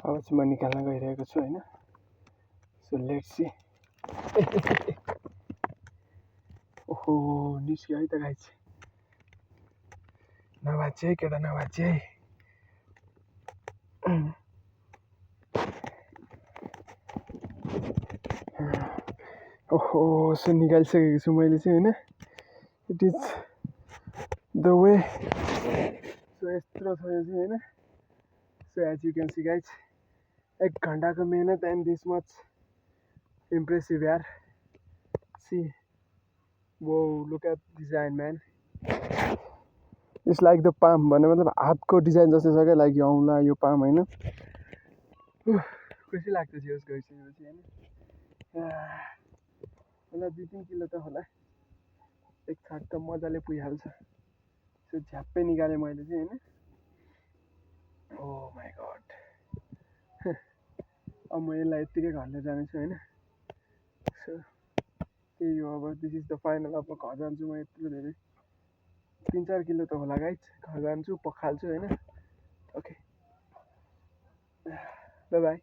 अब चाहिँ म निकाल्न गइरहेको छु हैन सो लेट्स सी ओहो निस्क्यो है त गाइस नभाचे केटा नभाचे ओहो सो निकालिसकेको छु मैले चाहिँ हैन it is the way so यत्रो छ यो चाहिँ हैन so as you can see guys 1 घण्टाको मेहनत एन्ड दिस मच इम्प्रेसिभ यार सी वो look at design man it's like the palm भन्ने मतलब हातको डिजाइन जस्तै छ क्या लाइक यो औँला यो पाम हैन खुसी लाग्छ जियोस् गइसकेपछि हैन होला 2-3 किलो त होला एक छाक त मजाले पुगिहाल्छ सो झ्याप्पै निकालेँ मैले चाहिँ हैन ओ माई गॉड अब म यसलाई यत्तिकै घर लिएर जानेछु हैन सो त्यही हो अब दिस इज द फाइनल अब घर जान्छु म यत्रो धेरै 3-4 किलो त होला गाइज घर जान्छु पखाल्छु हैन ओके बाई बाई